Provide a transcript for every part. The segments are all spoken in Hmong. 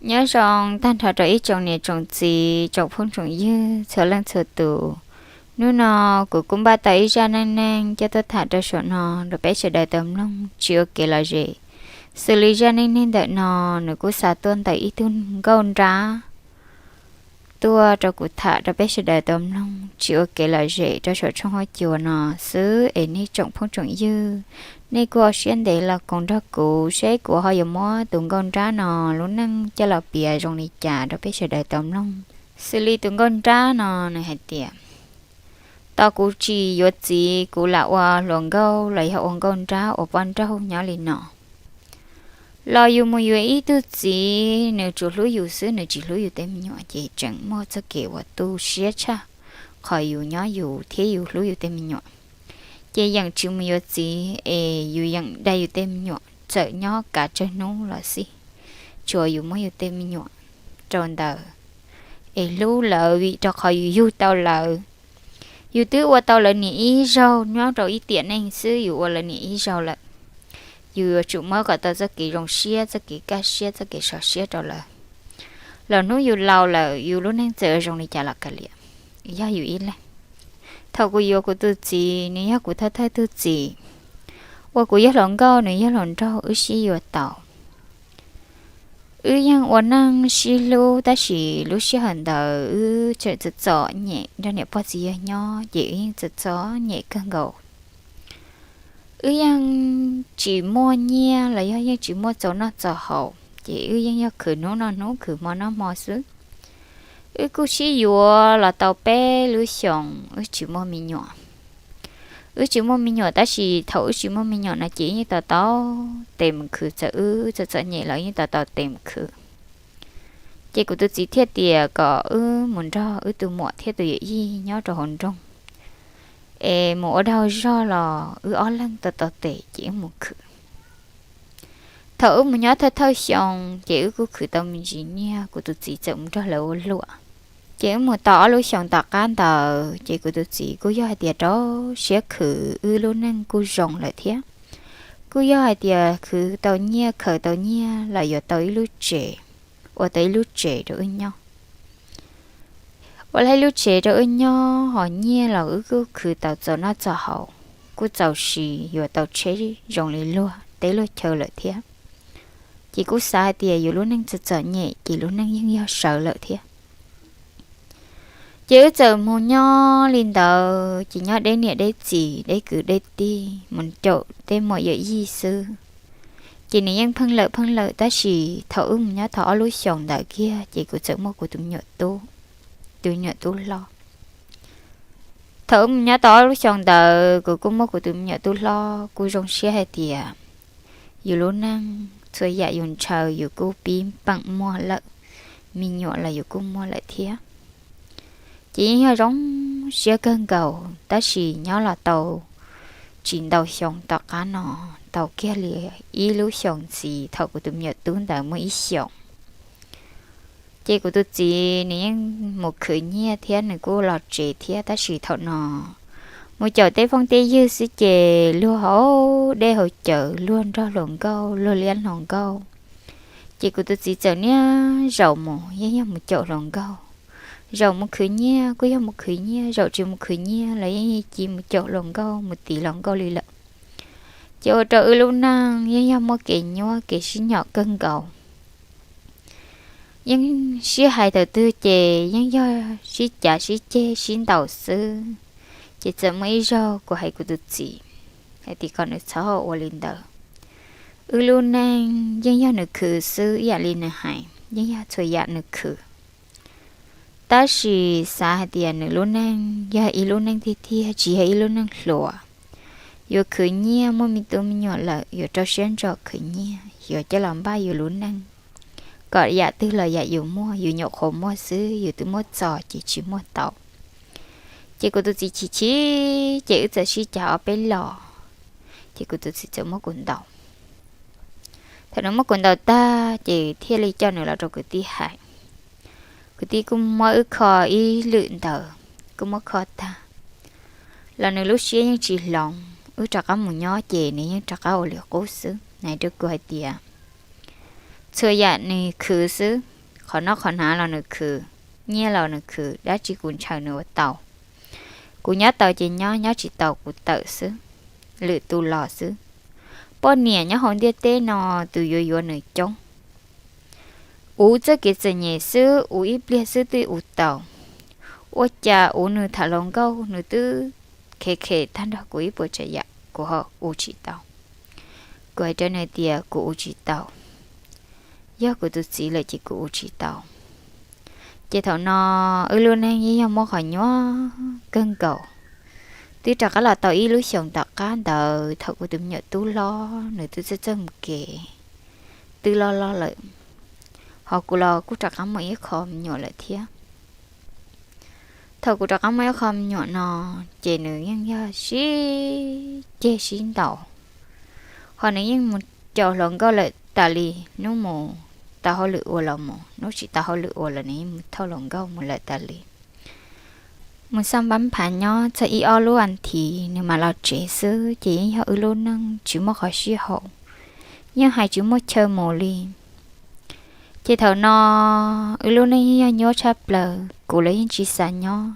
Nyob zoo tag nrho rau ib tsoom niam tsoom txiv, tsoom phooj tsoom ywg txhua leej txhua tus. Hnub no kuv kuj npaj tau ib zaj neej neeg coj tuaj tham rau saum no rau peb sawv daws tau mloog tsis ua kev lom zem. Xws li zaj neej neeg ntawm no, nws kuj xa tuaj ntawm ib tug nkauj nrab tuaj rau kuv tham rau peb sawv daws tau mloog tsis ua kev lom zem rau saum tshooj huab cua no xwb. Es nej tsoom phooj tsoom ywg, nej kuj ho siab ntev los koom nrog kuv seb kuv ho yuav muab tus nkauj nrab no lub neej coj los piav zoo li cas rau peb sawv daws tau mloog. Xws li tus nkauj nrab no, nws hais tias, tos kuv tsis yuav txiv, kuv lam ua hluas nkauj los yog ua nkauj nrab ua poj nrauj nyob li no, los yus mus yuav ib tug txiv nws tsuas hlub yus xwb, nws tsis hlub yus tej me nyuam, ces tseem muaj txoj kev uas tu siab tshaj qhov yus nyob yus thiab yus hlub yus tej me nyuam. Ces yeem tsis mus yuav txiv es yus yeem dai yus tej me nyuam, txawm nyob kav tsawg hnub los xij, tsuas yus muab yus tej me nyuam rau ntawd es hlub lawv, vim rau qhov yus yug tau lawv. Yus twb ua tau lawv niam ib zaug nyob rau ib tiam neej xwb, yus ua lawv niam ib zaug lawm, yus yuav tsum muab kom tau txoj kev zoo siab, txoj kev kaj siab, txoj kev sov siab rau lawv. Los hnub yus laus lawm, yus lub neej txawm zoo li cas los kav liam, yog yus ib leeg. Thaum kuv yuav kuv tus txiv, nws yog kuv thawj thawj tug txiv, uas kuv yog hluas nkauj, nws yog hluas nraug, wb sib yuav tau. Wb yeej ua neej sib hlub, tab sis lub sij hawm ntawd wb tseem txom txom nyem nrog niam pog txiv yawg nyob, ces wb yeej txom txom nyem kawg nkaus. Wb yeej tsis muaj nyiaj los yog yeej tsis muaj txaus noj txaus haus, ces wb yeej yog khwv hnub noj hnub, khwv hmo noj hmo xwb. Wb kuj sib yuav los tau peb lub xyoos, wb tsis muaj me nyuam. Wb tsis muaj me nyuam, tab sis thaum wb tsis muaj me nyuam no ces wb yeej tau tau tes mus khwv, txawm wb txom txom nyem los wb yeej tau tau tes mus khwv. Ces kuv tus txiv thiaj tias kom wb mus nrog wb tus muam thiab tus yawm yij nyob rau hauv nroog, es mus ua dag zog los wb ob leeg tau tau tes ces wb mus khwv. Thaum wb mus nyob thawj thawj xyoo, ces wb kuj khwv tau me ntsis nyiaj, kuv tus txiv txawm mus nrog lawv ua luam. Ces wb mus tau ob lub xyoos tom qab ntawd, ces kuv tus txiv kuj yog hais tias rau siab khwv, wb lub neej kuj zoo lawm thiab. Kuj yog hais tias khwv tau nyiaj, khaws tau nyiaj los yuav tau ib lub tsev, ua tau ib lub tsev rau wb nyob. Ua tau ib lub tsev rau wb nyob, ho nyiaj los wb kuj khwv tau txaus noj txaus haus, kuj txaus siv, yuav tau tsheb zoo li luag teb luag chaw lawm thiab. Ces kuj xav hais tias yus lub neej txom txom nyem ces lub neej yeej yog sawv lawm thiab. Ces wb txawm mus nyob li ntawd, ces nyob deb niam deb txiv, deb kwv deb tij, mus caum tej muam yawm yij xwb. Ces nws yeej pheej lawm pheej lawm, tab sis thaum wb mus nyob tau ob lub xyoos ntawd kiag, ces kuv txawm muaj kuv tus me nyuam tub, tus me nyuam tub hlob. Thaum wb mus nyob tau ob lub xyoos ntawd, kuv kuj muaj kuv tus me nyuam tub hlob, kuj zoo siab hais tias yus lub neej txhua yam yus ntshaw yus kuj pib peem muaj lawm, me nyuam los yus kuj muaj lawm thiab. Ces yeej yog zoo siab kawg nkaus, tab sis nyob los tau tsis ntau xyoo tom qab no, tau kiag li ib lub xyoos ntxiv, thaum kuv tus me nyuam tub ntawd muaj ib xyoos, ces kuv tus txiv nws yeej mus khwv nyiaj thiab nws kuj los tsev thiab, tab sis thaum no mus caum tej phooj tej ywg xwb ces luag hauv dej hauv cawv, luag nrog hluas nkauj, luag liab hluas nkauj. Ces kuv tus txiv txawm niaj zaus mus yeej yog mus caum hluas nkauj, zaum mus khwv nyiaj kuj yog mus khwv nyiaj, zaum tsis mus khwv nyiaj los yeej ci mus caum hluas nkauj, mus tiv hluas nkauj li lawm. Ces ua rau wb lub neej yeej yog muaj kev nyuaj kev sib nyom kawg nkaus. Yeej sib hais thaum twg ces yeej yog sib cav sib ceg sib ntaus xwb. Ces txawm muaj ib zaug kuv hais kuv tus txiv hais tias kom nws txhob ua li ntawd. Wb lub neej yeej yog nws khwv xwb, ib yam li nws hais, yeej yog txhua yam nws khwv. Tab sis xav hais tias nws lub neej yog ib lub neej tiag tiag, tsis yog ib lub neej hluas. Yuav khwv nyiaj, muaj me tub me nyuam lawm yuav rau siab ntso khwv nyiaj, yuav coj los npaj yus lub neej, kom yam twg los yam yus muaj, yus nyuam qhuav muaj xwb, yus twb muab txo ces tsis muaj tau. Ces kuv tus txiv chim chim, ces wb txawm sib cav ob peb los, ces kuv tus txiv txawm muab kuv ntaus. Thaum nws muab kuv ntaus tag ces thiaj li coj nws los rau kwv tij hais. Kwv tij kuj muab wb kho ib lwm ntawd, kuj muab kho tag los nws lub siab yeej tsis hloov, wb rov qab mus nyob ces nws yeej rov qab ua li qub xwb, hais rau kuv hais tias txhua yam nws khwv xwb, Qhov noj qhov hnav los nws khwv, nyiaj los nws khwv, dab tsi kuv ntshaw nws ua tau. Kuv nyob tau ces nyob, nyob tsis tau kuv tawm xwb, lwm tus los xwb. Poj niam nyob hauv ntiaj teb no tus yuav yuav nws coob. Uv txoj kev txom nyem xwb, uv ib pliag xwb twb uv tau. Ua cas uv nws tham hluas nkauj nws twb khev khev tag nrho kuv ib puas tsav yam, kuv ho uv tsis tau. Kuv hais rau nws tias kuv uv tsis tau, yog kuv tus txiv lawm ces kuv uv tsis tau. Ces thaum no wb lub neej yeej yog muaj qhov nyuaj kawg nkaus. Twb rov qab los tau ib lub xyoos tom qab ntawd thaum kuv tus me nyuam tub hlob nws twb txawj txawj mus kev, twb loj loj lawm, ho kuv los kuj rov qab muaj ib qho me nyuam lawm thiab. Thaum kuv rov qab muaj ib qho me nyuam no ces nws yeej yog sib ceg sib ntaus, ho nws yeej mus caum hluas nkauj lawm tas li. Hnub mus tau hauj lwm ua los mus, hnub tsis tau hauj lwm ua los nws yeej mus thauj hluas nkauj mus lawm tas li. Mus xaj npab phav nyob txog ib ob lub as thiv nws mam los tsev xwb, ces yeej yog wb lub neej tsis muaj qhov sib haum, yeej hais tsis muaj chaw mus li. Ces thaum no wb lub neej yeej yog nyuaj tshaj plaws, kuv los yeej tsis xav nyob,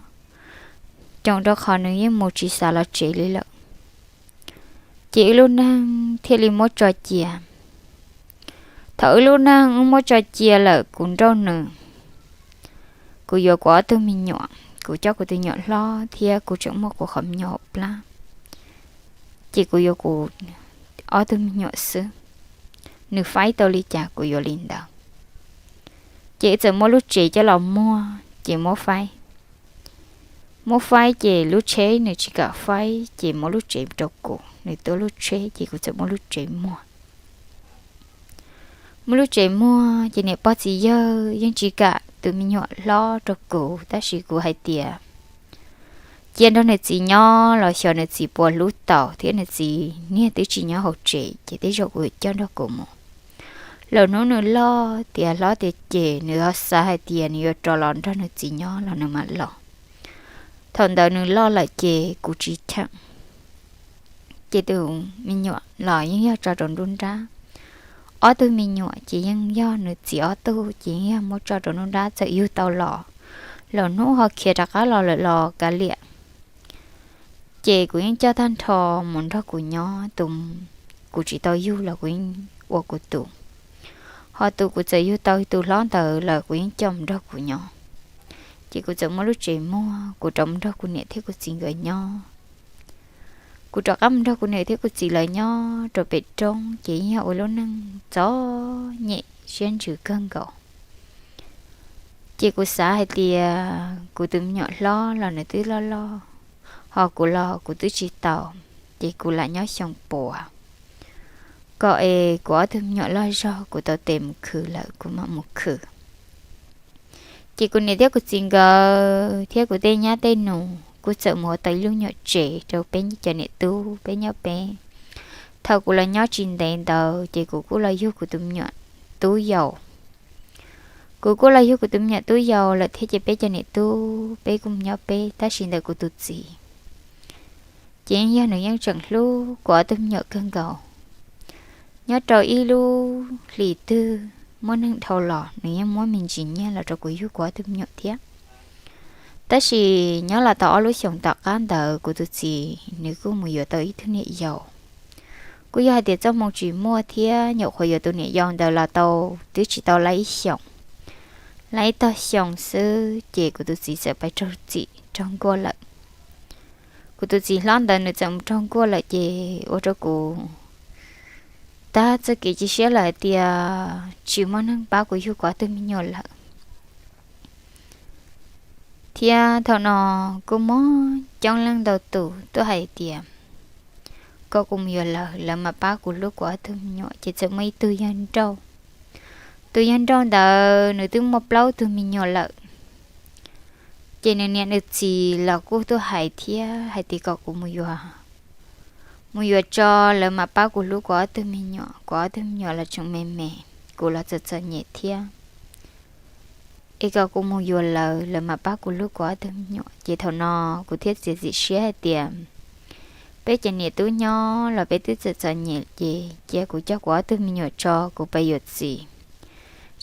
coom rau qhov nws yeej mus tsis xav los tsev li lawm. Ces wb lub neej thiaj li muab tso cia. Thaum wb lub neej wb muab tso cia lawm kuv nrauj nws, kuv yuav kuv ob tug me nyuam, kuv coj kuv tus nyuam hlob thiab kuv tseem muaj kuv qhov me nyuam hauv plab, ces kuv yuav kuv ob tug me nyuam xwb. Nws faib tau li cas kuv yuav li ntawd. Ces wb txawm muab lub tsev coj los muag ces muab faib. Muab faib ces lub tsheb nws tsis kam faib ces muab lub tsev rau kuv, nws tuav lub tsheb ces kuv txawm muab lub tsev muag. Muab lub tsev muag ces niam pog txiv yawg yeej tsis kam tus me nyuam hlob rau kuv, tab sis kuv hais tias cia nrog nws txiv nyob los xyov nws txiv puas hlub tau thiab, nws txiv niag twb tsis nyob hauv tsev ces tej zaum kuv coj nrog kuv mus. Lwm hnub nws loj tiav hlob tiav ceg nws ho xav hais tias nws yuav rov los nrog nws txiv nyob los nws mam los. Thaum ntawd nws loj lawm ces kuv tsis cheem. Ces tus me nyuam los yeej yog tso rau nruab nrab. Ob tug me nyuam ces yeej yog nws txiv ob tug ces yeej yog muab tso rau nruab nrab txawm yug tau los, lwm hnub ho khiav rov qab los lawm los kav liam. Ces kuv yeej coj tag nrho mus nrog kuv nyob, tus kuv tsis tau yug los kuv yeej ua kuv tus, ho tus kuv txawm yug tau tus hlob ntawd los kuv yeej coj mus nrog kuv nyob. Ces kuv txawm muab lub tsev muag, kuv rov mus nrog kuv niam thiab kuv txiv nkawd nyob. Kuv rov qab mus nrog kuv niam thiab kuv txiv lawv nyob rau pem roob, ces yeej yog ua lub neej txom nyem siab ntsws kawg nkaus. Ces kuv xav hais tias kuv tus me nyuam hlob los nws twb loj loj, ho kuv los kuv twb tsis tau, ces kuv lam nyob xyoo puas kom es kuv ob tug me nyuam loj zog kuv tau tes mus khwv lawm kuv mam mus khwv. Ces kuv niam thiab kuv txiv nkawd thiab kuv tej nyab tej nus kuj txawm mus ua tau ib lub nyuam tsev rau peb cov niam tub peb nyob peb. Thaum kuv los nyob tsis ntev ntawd ces kuv kuj los yug kuv tus me nyuam tub yau. Kuv kuj los yug kuv tus me nyuam tub yau lawm thiab ces peb cov niam tub peb kuj mus nyob peb, tab sis ntawm kuv tus txiv ces yeej yog nws yeej tseem hlub kuv ob tug me nyuam kawg nkaus. Nyob rau ib lub hlis twg muaj neeg dhau los nws yeej muab me ntsis nyiaj los rau kuv yug kuv ob tug me nyuam thiab. Tab sis nyob los tau ob lub xyoos tom qab ntawd kuv tus txiv nws kuj mus yuav tau ib tug niam yau. Kuj yog hais tias txoj hmoo tsis muaj thiab nyuam qhuav yuav tus niam yau ntawd los tau twb tsis tau lab ib xyoos, lab ib tog xyoo xwb ces kuv tus txiv txawm pais raug txim raug nkuaj lawm. Kuv tus txiv hlob ntawd nws txawm mus raug nkuaj lawm ces ua rau kuv tag txoj kev cia siab lawm hais tias tsis muaj neeg pab kuv yug kuv ob tug me nyuam lawm. Thiab thaum no kuj muaj coob leej ntau tus tuaj hais tias kom kuv mus yuav lawv, lawv mam pab kuv hlub kuv ob tug me nyuam, ces txawm muaj ib tug yawg nrauj. Tus yawg nrauj ntawd nws twb muaj plaub tug me nyuam lawm, ces nws niam nws txiv los kuj tuaj hais thiab hais tias kom kuv mus yuav, mus yuav tso, lawv mam pab kuv hlub kuv ob tug me nyuam, kuv ob tug me nyuam los tseem me me, kuv los txom txom nyem thiab, es kom kuv mus yuav lawv, lawv mam pab kuv hlub kuv ob tug me nyuam. Ces thaum no kuv thiaj txiav txim siab hais tias peb cov niam tub nyob los peb twb txom txom nyem ces cia kuv coj kuv ob tug me nyuam tso kuv pais yuav txiv.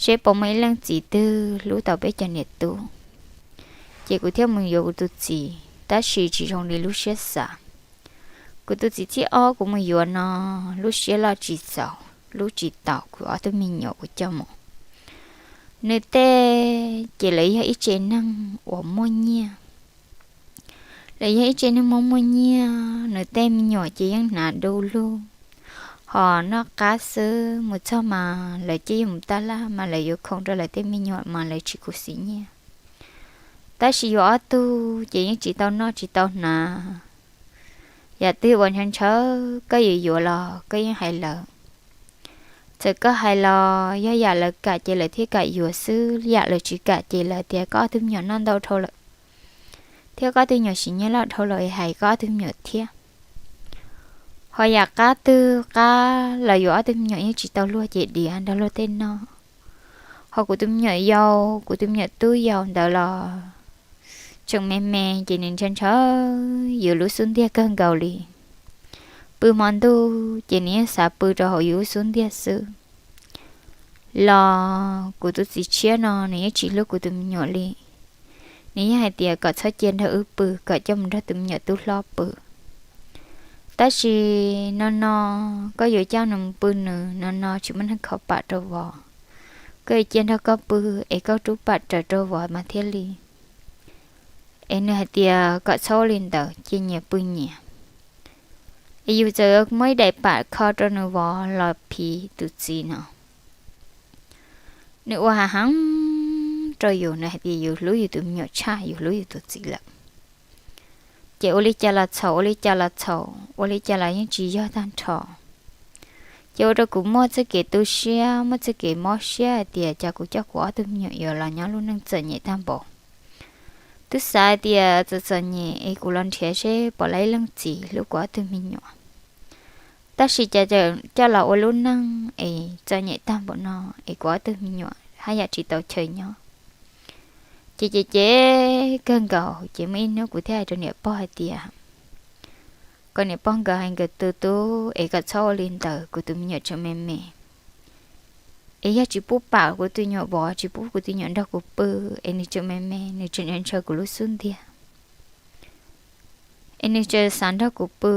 seb puas muaj ib leej txiv twg hlub tau peb cov niam tub. Ces kuv thiaj mus yuav kuv tus txiv, tab sis tsis zoo li lub siab xav. Kuv tus txiv thib ob kuv mus yuav no, lub siab loj tsis txaus, hlub tsis tau kuv ob tug me nyuam kuv coj mus. Nws tej ces lawv yog ib tsev neeg uas muaj nyiaj. Lawv yog ib tsev neeg muaj muaj nyiaj, nws tej me nyuam ces yeej hnav du lug, ho noj qab xwb, mus txog mas lawv cia li mus taj laj mas lawv yuav khoom rau lawv tej me nyuam mas lawv tsis khuv xim nyiaj. Tab sis yuav ob tug ces yeej tsis tau noj tsis tau hnav. Yam twg uas ntshaw ntshaw koj yuav yuav los koj yeej hais lawv. Txawm koj hais los yog yam lawv kam ces lawv thiaj kam yuav xwb, yam lawv tsis kam ces lawv tias koj ob tug me nyuam noj ntau dhau lawm, thiab koj ob tug me nyuam siv nyiaj loj dhau lawm es hais koj ob tug me nyuam thiab. Ho yam qab twg qab los yuav ob tug me nyuam yeej tsis tau luag ces diav nrog luag tej noj. Ho kuv tus me nyuam yau, kuv tus me nyuam tub yau ntawd los tseem me me ces nws ntshaw ntshaw yus lub xub ntiag kawg nkaus li. Pw hmo ntuj ces nws yeej xav pw rau hauv yus lub xub ntiag xwb. Los kuv tus txiv tshiab no nws yeej tsis hlub kuv tus me nyuam li. Nws yeej hais tias kom txhob cia nrog wb pw, kom coj mus nrog tus me nyuam tub hlob pw. Tab sis no no koj yuav coj nws mus pw nws, no no tsis muaj neeg kho pam rau vov. Koj yuav cia nrog koj pw es koj rub pam raws rau vov mas thiaj li. Es nws hais tias kom txhob ua li ntawd, cia nyias pw nyias. Es yus txawm muab ib daim pam kho rau nws vov los phiv tus txiv no. Nws ua hav heev rau yus, nws hais tias yus hlub yus tus me nyuam tshaj yus hlub yus tus txiv lawm. Ces ua li cas los txhaum, ua li cas los txhaum, ua li cas los yeej tsis yog tag nrho. Ces ua rau kuv muaj txoj kev tu siab, muaj txoj kev mob siab hais tias cas kuv coj kuv ob tug me nyuam yuav los nyob lub neej txom nyem tag npaum. Twb xav hais tias txom txom nyem es kuv los nrhiav seb puas tau ib leej txiv hlub kuv ob tug me nyuam. Tab sis cas coj los ua lub neej es txom nyem tag npaum no es kuv ob tug me nyuam haj yam tsis tau chaw nyob. Ces ces ces kawg nkaus ces muaj ib hnub kuv thiaj hais rau niam pog hais tias kom niam pog nkawd hais nkawd tus tub es kom txhob ua li ntawd, kuv tus me nyuam tseem me me. Es yog tsis pub pam kuv tus nyuam vov, tsis pub kuv tus nyuam nrog kuv pw, es nws tseem me me, nws tseem ntshaw kuv lub xub ntiag, es nws tseem xav nrog kuv pw,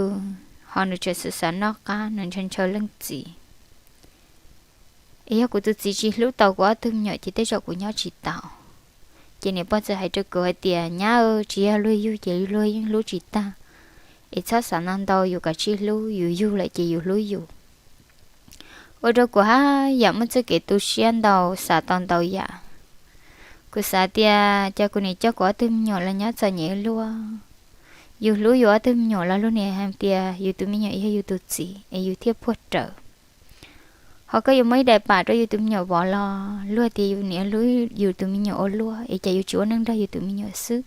ho nws tseem xav xav noj qab, nws ntshaw ntshaw leej txiv. Es yog kuv tus txiv tsis hlub tau kuv ob tug me nyuam ces tej zaum kuv nyob tsis tau. Ces niam pog txawm hais rau kuv hais tias, nyab, tsis yog luag yug ces luag yeej hlub tsis tag. Es txhob xav ntau ntau, yus kav tsij hlub, yus yug lawm ces yus hlub yus. Ua rau kuv haj yam muaj txoj kev tu siab ntau, xav tau ntau yam. Kuv xav tias cas kuv niam coj kuv ob tug me nyuam los nyob txom nyem luaj. Yus hlub yus ob tug me nyuam los luag niam hais tias yus tus me nyuam yog yus tus txiv es yus thiaj puag rawv. Ho koj yuav muab ib daim pam rau yus tus me nyuam vov los luag tias yus niam hlub yus tus me nyuam ua luaj es cas yus tsis ua neej nrog yus tus me nyuam xwb.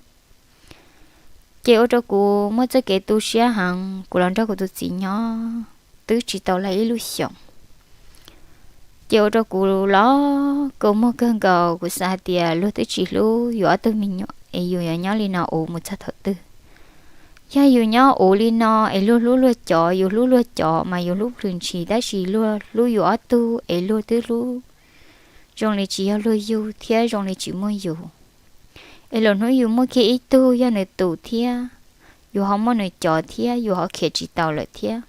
Ces ua rau kuv muaj txoj kev tu siab heev, kuv los nrog kuv tus txiv nyob twb tsis tau li ib lub xyoos. Ces ua rau kuv los kua muag kawg nkaus, kuv xav hais tias luag twb tsis hlub yus ob tug me nyuam es yus yuav nyob li no uv mus txog thaum twg. Yog yus nyob uv li no es luag hlub luag cov, yus hlub luag cov mas yus hlub plhws ntshis, tab sis luag hlub yus ob tug es luag twb hlub zoo li tsis yog luag yug thiab zoo li tsis muaj yus. Es lwm hnub yus muaj kiag ib tug yog nws tus thiab, yus ho muaj nws cov thiab, yus ho khiav tsis tau lawm thiab.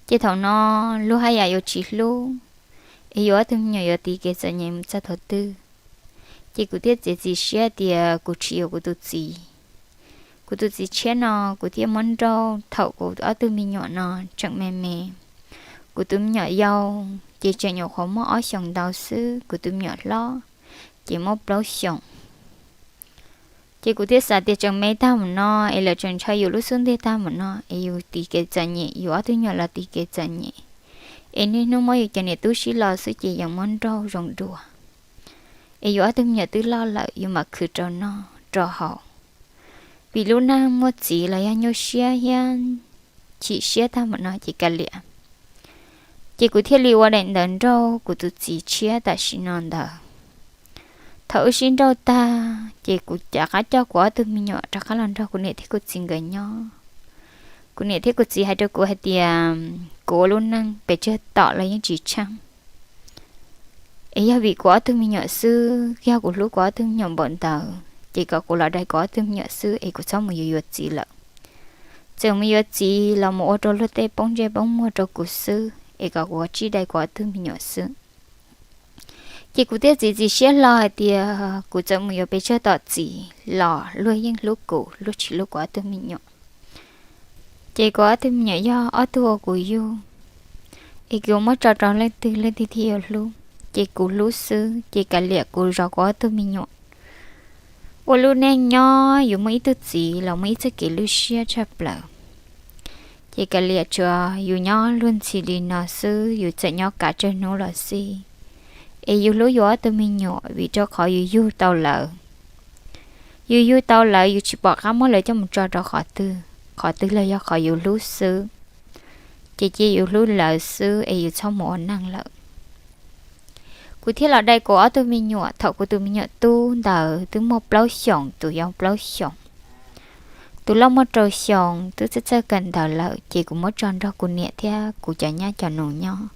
Ces thaum no luag haj yam yuav tsis hlub, es yus ob tug me nyuam yuav tiv kev txom nyem mus txog thaum twg. Ces kuv thiaj txiav txim siab tias kuv tsis yuav kuv tus txiv. Kuv tus txiv tshiab no kuv thiaj muab nrauj thaum kuv ob tug me nyuam no tseem me me. Kuv tus me nyuam yau ces tseem nyuam qhuav muaj ob xyoos ntau xwb, kuv tus me nyuam hlob ces muaj plaub xyoos. Ces kuv thiaj xav tias tseem me tag mus no es lawv tseem ntshaw yus lub xub ntiag tag mus no es yus tiv kev txom nyem, yus ob tug me nyuam los tiv kev txom nyem, es niaj hnub muab yus cov niam tub sib los xwb ces yeej muab nrauj zoo dua. Es yus ob tug me nyuam twb loj lawm, yus mam khwv rau noj rau haus. Vim lub neej muaj txiv los yog nyuaj siab thiab chim siab tag mus no ces kav liam. Ces kuv thiaj li ua daim ntawv nrauj kuv tus txiv tshiab tam sim no ntawd. Thaum wb sib nrauj tag ces kuv rov qab coj kuv ob tug me nyuam rov qab los nrog kuv niam thiab kuv txiv nkawd nyob. Kuv niam thiab kuv txiv hais rau kuv hais tias kuv ua lub neej pes tsawg tom los yeej tsis tsheej. Es yog vim kuv ob tug me nyuam xwb, yog kuv hlub kuv ob tug me nyuam npaum ntawd ces kom kuv los dai kuv ob tug me nyuam xwb es kuv txhob mus yuav yuav txiv lawm. Txawm mus yuav txiv los mus ua rau luag tej poob ntsej poob muag rau kuv xwb es kom kuv tsij dai kuv ob tug me nyuam xwb. Ces kuv thiaj txiav txim siab hlo hais tias kuv txawm mus yuav pes tsawg tom txiv los luag yeej hlub kuv, luag tsis hlub kuv ob tug me nyuam. Ces kuv ob tug me nyuam yog ob tug uas kuv yug, es kuv muab tso rau leej twg leej twg thiaj yuav hlub, ces kuv hlub xwb ces kav liam kuv zov kuv ob tug me nyuam. Ua lub neej nyob yus muaj ib tug txiv los muaj ib txoj kev lwj siab tshaj plaws. Ces kav liam tsuas yus nyob luag ntxhi li no xwb, yus txawm nyob kav tsawg hnub los xij, es yus hlub yus ob tug me nyuam vim rau qhov yus yug tau lawv. Yus yug tau lawv yus tsis pom qab muab lawv coj mus tso rau qhov twg, qhov twg los yog qhov yus hlub xwb. Ces cia yus hlub lawv xwb es yus txhob mus ua neej lawm. Kuv thiaj los dai kuv ob tug me nyuam thaum kuv tus me nyuam tub ntawd twb muaj plaub xyoos, tus yau plaub xyoos. Tus loj muaj rau xyoo, twb txawj txawj kawm ntawv lawm ces kuv muab tso nrog kuv niam thiab kuv cov nyab cov nus nyob.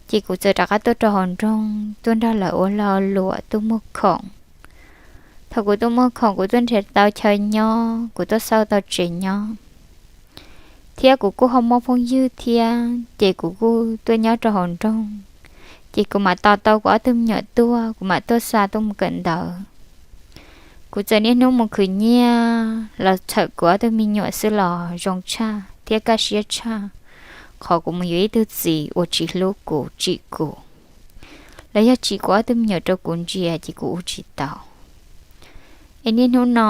Ces kuv txawm rov qab tuaj rau hauv nroog tuaj nrog lawv ua lag luam tuaj muag khoom. Thaum kuv tuaj muag khoom kuv tuaj nrhiav tau chaw nyob, kuv tuaj xauj tau tsev nyob, thiab kuv kuj ho muaj phooj ywg thiab ces kuv kuj tuaj nyob rau hauv nroog. Ces kuv mam tos tau kuv ob tug me nyuam tuaj, kuv mam tuaj xa tuaj mus kawm ntawv. Kuv txawm niaj hnub mus khwv nyiaj los txhawm kuv ob tug me nyuam xwb los zoo tshaj thiab kaj siab tshaj qhov kuv mus yuav ib tug txiv uas tsis hlub kuv, tsim kuv, los yog tsim kuv ob tug me nyuam rau kuv ntsia ces kuv ua tsis tau. Es niaj hnub no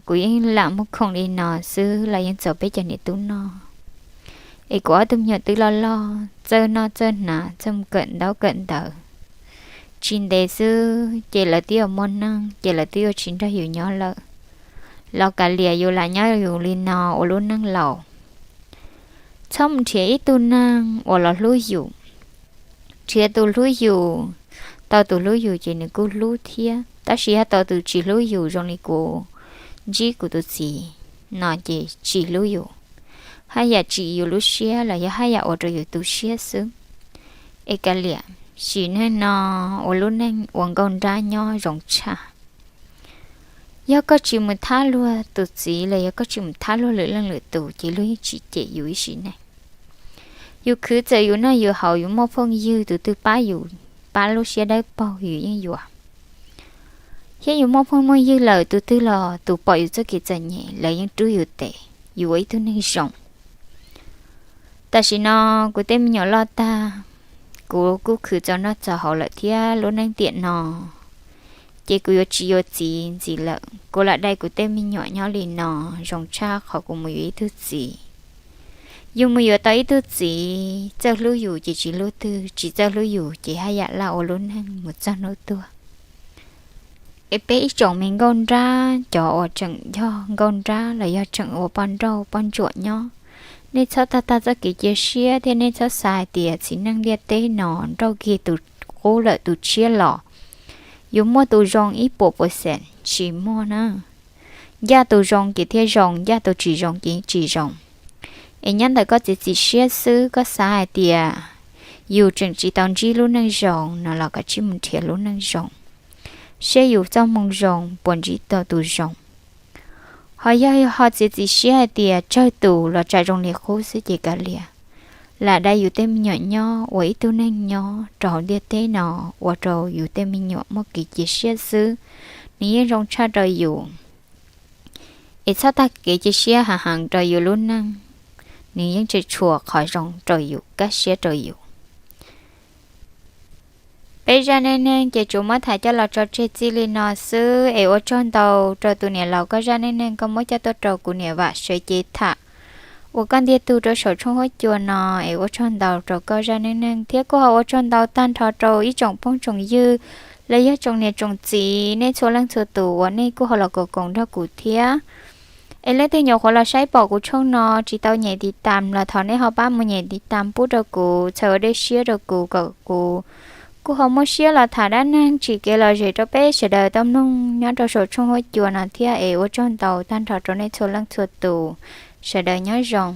kuv yeej lam muag khoom li no xwb los yeej txaus peb cov niam tub noj. Es kuv ob tug me nyuam twb loj loj txawj noj txawj hnav txawj mus kawm ntaub kawm ntawv, tsis ntev xwb ces lawv twb yuav muaj neej ces lawv twb yuav tsis nrog yus nyob lawm. Los kav liam yus lam nyob yus li no ua lub neej laus. Txhob mus nrhiav ib tug neeg uas los hlub yus. Nrhiav tus hlub yus, tau tus hlub yus ces nws kuj hlub thiab, tab sis yog tau tus tsis hlub yus zoo li kuv ntsib kuv tus txiv no ces tsis hlub yus, haj yam tsim yus lub siab los yog haj yam ua rau yus tu siab xwb. Es kav liam, sim neej no ua lub neej ua nkauj nrab nyob zoo tshaj. Yog koj tsis mus thab luag tus txiv los yog koj tsis mus thab luag lwm leej lwm tus ces luag yeej tsis cem yus ib sim neej. Yus khwv txawm yus noj yus haus yus muaj phooj ywg tus twg pab yus, pab lub siab dawb paug yus yeej yuav. Thiab yus muaj phooj muaj ywg lawm tus twg los tus pom yus txoj kev txom nyem lawv yeej rub yus tes, yus ua ib tug neeg zoo. Tam sim no kuv tej me nyuam loj tag, kuv kuj khwv txaus noj txaus haus lawm thiab lub neej tiam no ces kuv yuav tsis yuav txiv ntxiv lawm, kuv lam dai kuv tej me nyuam nyob li no zoo tshaj qhov kuv mus yuav ib tug txiv. Yus mus yuav tau ib tug txiv txawj hlub yus ces tsis hlub twg, tsis txawj hlub yus ces haj yam laj ua lub neej mus txog hnub tuag. Es peb ib tsoom me nkauj nrab, cov uas tseem yog nkauj nrab los yog tseem ua poj nrauj poj ntsuam nyob, nej txhob tag tag txoj kev cia siab thiab nej txhob xav hais tias txiv neej ntiaj teb no nrauj kiag tus qub lawm tus tshiab los yuav muaj tus zoo ib puas percent, tsis muaj na. Ncaj tus zoo ces thiaj zoo, ncaj tus tsis zoo ces tsis zoo. Es nyob ntawm koj txiav txim siab xwb, koj xav hais tias yus tseem tsis tau ntsib lub neej zoo no los koj tsij mus nrhiav lub neej zoo, seb yus txoj hmoo zoo puas ntsib tau tus zoo. Ho yog ho txiav txim siab hais tias tsawg tus los tsam zoo li qub xwb ces kav liam, lam dai yus tej me nyuam nyob ua ib tug neeg nyob rau hauv ntiaj teb no, ua rau yus tej me nyuam muaj kev cia siab xwb, nws yeej zoo tshaj rau yus. Es txhob tag kev cia siab heev heev rau yus lub neej, nws yeej tseem tshuav qhov zoo rau yus, kaj siab rau yus. Peb zaj neej neeg ces tsuas muab tham coj los tso tseg txij li no xwb, es ua tsaug ntau rau tus niam laus koj zaj neej neeg koj muab coj tuaj rau kuv niam Vam sawv cev tham uas koj ntiag tug rau saum tshooj huab cua no, es ua tsaug ntau rau koj zaj neej neeg thiab kuj ho ua tsaug ntau tag nrho rau ib tsoom phooj tsoom ywg los yog tsoom niam tsoom txiv nej txhua leej txhua tus uas nej kuj ho los koom koom nrog kuv thiab. Es leej twg nyuam qhuav los saib pom kuv tshooj no tsis tau nyem tiv tam los thov nej ho pab mus nyem tiv tam pub rau kuv, txhawb ua dej siab rau kuv kom kuv kuj ho muaj siab los tham dab neeg tsim kev lom zem rau peb sawv daws tau mloog nyob rau saum tshooj huab cua no thiab. Es ua tsaug ntau tag nrho rau nej txhua leej txhua tus, sawv daws nyob zoo.